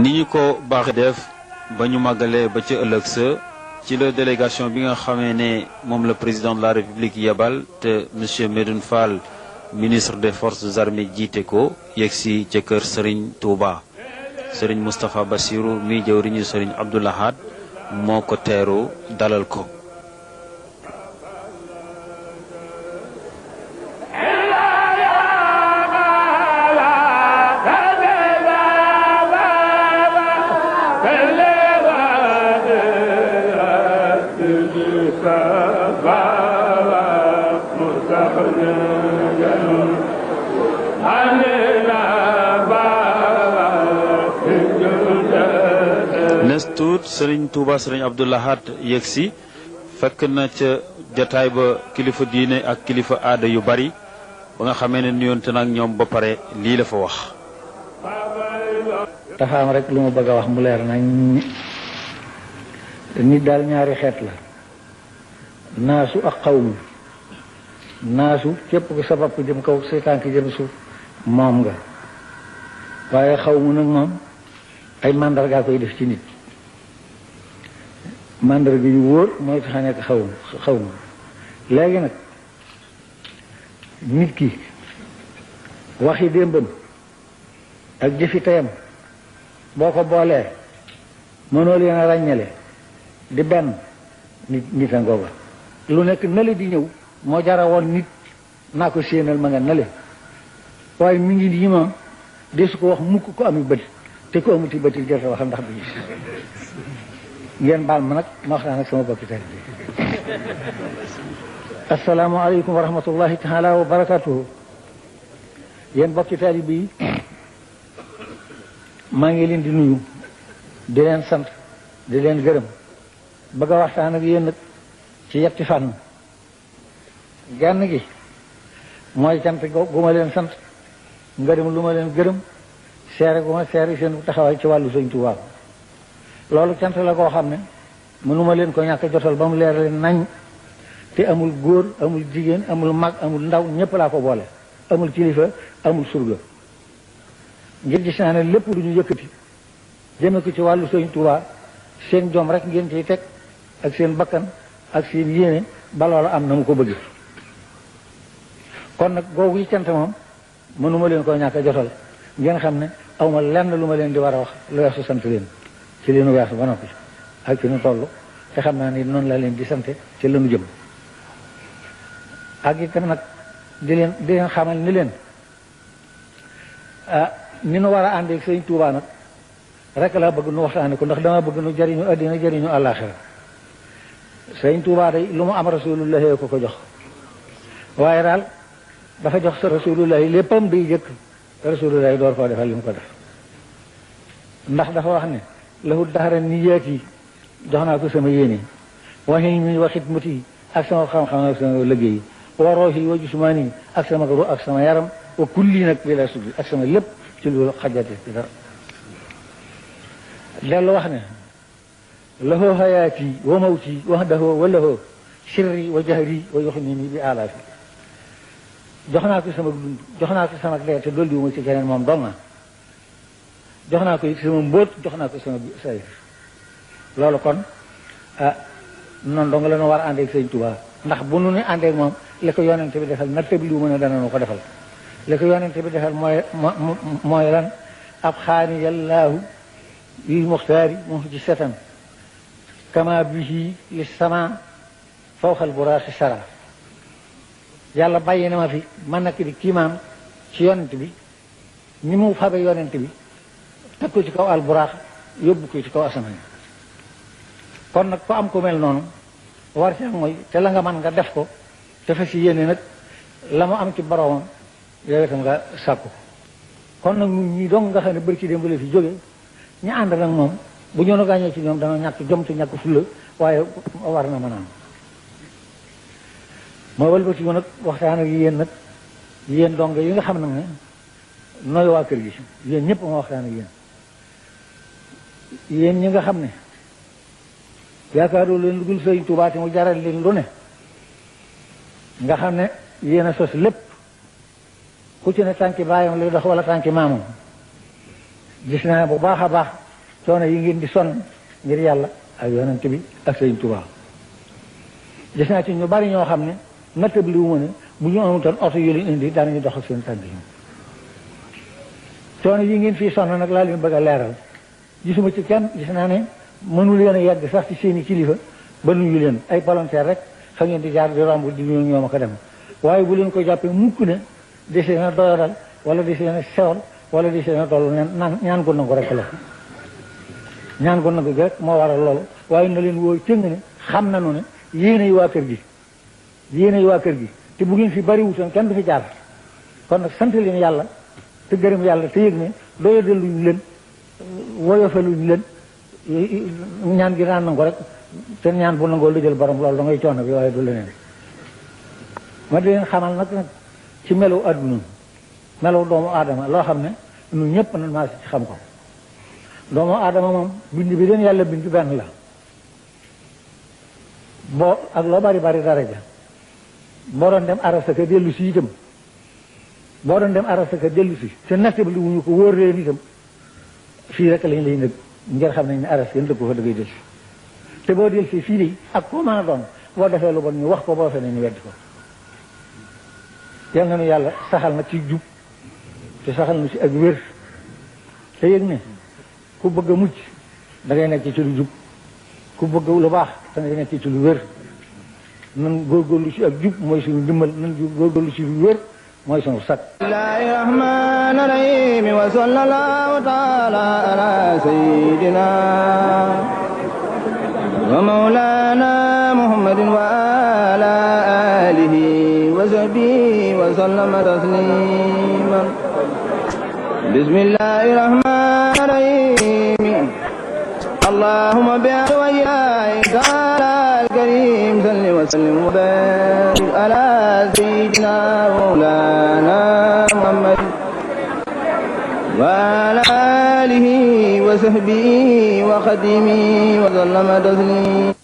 ni ñu ko baax def ba ñu màggalee ba ca ëllëg sa ci la délégation bi nga xamee ne moom la président de la république yebal te monsieur Medoune Fall ministre des forces armées jiite ko yegsi ca kër Serigne Touba Serigne Moustapha Bassirou mi jëwriñu Serigne Abdou Lahad moo ko teeru dalal ko. nes tuut Serigne Touba Serigne Abdou Lahad yegsi fekk na ca jataay ba kilifa diine ak kilifa aada yu bari ba nga xamee ne nuyoonte nag ñoom ba pare lii la fa wax. dafa am rek lu ma bëgg a wax mu leer nañ nit daal ñaari xeet la naasu ak xawmu naasu képp ku sa bopp jëm kaw say tànk jëm suuf moom nga waaye xawmu nag moom ay mandargaa koy def ci nit mandarga yu wóor mooy tax a nekk xawmu léegi nag nit ki waxi démbam ak jëfi tayam boo ko boolee mënoo leen a ràññale di benn nit a ngooga lu nekk nale di ñëw moo jara woon nit naa ko séenal ma nga nale waaye mi ngi nii moom desu ko wax mukk ko ami bët te ko amuti bëti jërte waxam ndax bi ngeen baal ma nag ma waxtaan ak sama bokki tari bi assalaamu aleykum wa rahmatullahi taala wa barakatuhu yéen bokki tari bi maa ngi leen di nuyu di leen sant di leen gërëm bëgg a waxtaan ak yéen nag ci yetti fànn genn gi mooy cant gu ma leen sant ngërëm lu ma leen gërëm seere gu ma seere seen taxawaay ci wàllu Sëñ Tuubaa loolu cant la koo xam ne mënuma leen ko ñàkk jotal ba mu leer leen nañ te amul góor amul jigéen amul mag amul ndaw ñëpp laa ko boole amul kilifa amul surga ngir gis naa ne lépp lu ñu yëkkati jëme ko ci wàllu Sëñ Tuubaa seen jom rek ngeen ciy teg ak seen bakkan ak seen yéene ba loolu am na mu ko bëgg kon nag googu yi cant moom mënuma leen koo ñàkk a jotal ngeen xam ne awma lenn lu ma leen di war a wax lu weesu sant leen ci li nu weesu ba noppi ak fi nu toll te xam naa ni noonu la leen di sante ci lanu jëm ak itam nag di leen xamal ni leen ni nu war a àndee ak Sëñ Tuubaa nag rek laa bëgg nu waxtaane ko ndax dama bëgg nu jariñu àddina jariñu àllaaxira Sëñ Tuubaa day lu mu am rasulullahi ko jox waaye daal dafa jox sa rasulullahi léppam day jëkk rasulullahi door koo defal li mu ko def ndax dafa wax ne lahu daxara niyaat yi jox naa ko sama yéene waxi mi wa xidmati yi ak sama xam-xam ak sama liggéey wa roohi wa jusmaani ak sama ru ak sama yaram wa kulli nag bi la suddi ak sama lépp ci loolu xajate ci dara dellu wax ne lahu hayaati wa mawti wahdahu wa lahu sirri wa jahri wa yuxnini bi alaafi jox naa ko sama dund jox naa ko sama leer te dolli wu ma ci keneen moom dong na jox naa ko sama mbóot jox naa ko sama sayr loolu kon noonu dong la ñu war a àndeeg Sëñ Tuubaa ndax bu nu ne àndeeg moom li ko yonente bi defal natt bi lu mën a dana nu ko defal li ko yonente bi defal mooy lan ab xaani yallaahu lil muxtaari moom ci setan kama bihi li sama fawxal buraaxi sara yàlla bàyyi na ma fi man nag di kiimaan ci yonent bi ni mu fabe yonent bi teg ko ci kaw alburaax yóbbu ko ci kaw asamaan kon nag ko am ko mel noonu war ci mooy te la nga man nga def ko te fa si yéene nag la mu am ci boroomam yow itam nga sàkku kon nag ñun ñii dong nga xam ne bari ci démb la fi jóge ñu ànd nag moom bu ñu gaañoo ci ñoom dana ñàkk jom te ñàkk fulla waaye war na mën a am moo walbati nag waxtaan ak yéen nag yéen dong yi nga xam nag ne nooy waa kër gi yéen ñëpp ma waxtaan ak yéen ñi nga xam ne yaakaaroo leen lu dul Sëñ Tuubaa te mu jaral leen lu ne nga xam ne yéen a sos lépp ku ci ne tànki baayam lay dox wala tànki maamam gis naa bu baax a baax coono yi ngeen di sonn ngir yàlla ak yonent bi ak Sëriñ Tuubaa gis naa ci ñu bari ñoo xam ne nattab li wu ma ne bu ñu amutoon oto yu leen indi daanañu dox ak seen tànk yi coono yi ngeen fii sonn nag laa leen bëgg a leeral gisuma ci kenn gis naa ne mënu leen a yegg sax ci seeni kilifa ba nuyu leen ay volontaire rek fa ngeen di jaar di romb di nuyu ñoom ak a dem waaye bu leen ko jàppee mukk ne desee na doyadal wala desee na sewal wala desee na toll ne naan ñaan ko nangu rek la ñaan ko nangu rek moo waral loolu waaye na leen woo cëng ne xam nañu ne yéenay waa kër gi yéenay waa kër gi te bu ngeen fi bari wutoon kenn du fi jaar kon nag sant leen yàlla te gërëm yàlla te yëg ne doyadaluñ leen woyofaluñ leen ñaan gi naan nangu rek te ñaan bu nangoo lu jël borom loolu da ngay coono bi waaye du leneen ma di leen xamal nag ci melu adduna melu doomu aadama loo xam ne ñun ñëpp nan maa ci xam ko doomu aadama moom bind bi leen yàlla bind benn la boo ak loo bari bari daraja boo doon dem arasaka dellu si itam boo doon dem arasaka dellu si te natt bi li wuñu ko wóor leen itam fii rek lañ lay nëg ngir xam nañ ne aras kenn dëgg ko fa dëggay del si te boo del si fii de ak koo mën a doon boo defee lu bon ñu wax ko boo fenee ñu weddi ko yal na nu yàlla saxal na ci jub te saxal na ci ak wér te yëg ne ku bëgg a mucc da ngay nekk ci lu jub ku bëgg lu baax da ngay nekk ci lu wér nan góorgóorlu ci ak jub mooy suñu dimbal nan góorgóorlu ci lu wér mooy suñu sag bismillahi rahmani rahim wa sallallahu taala ala sayyidina wa mawlana muhammadin wa ala alihi wa sahbihi wa sallama tasliman bismillahi rahmani rahim allahumma bi'awiyai ta'ala al-karim salli wa sallim wa barik ala sayyidina mawlana muhammad wa ala alihi wa sahbihi wa khadimihi wa sallama taslima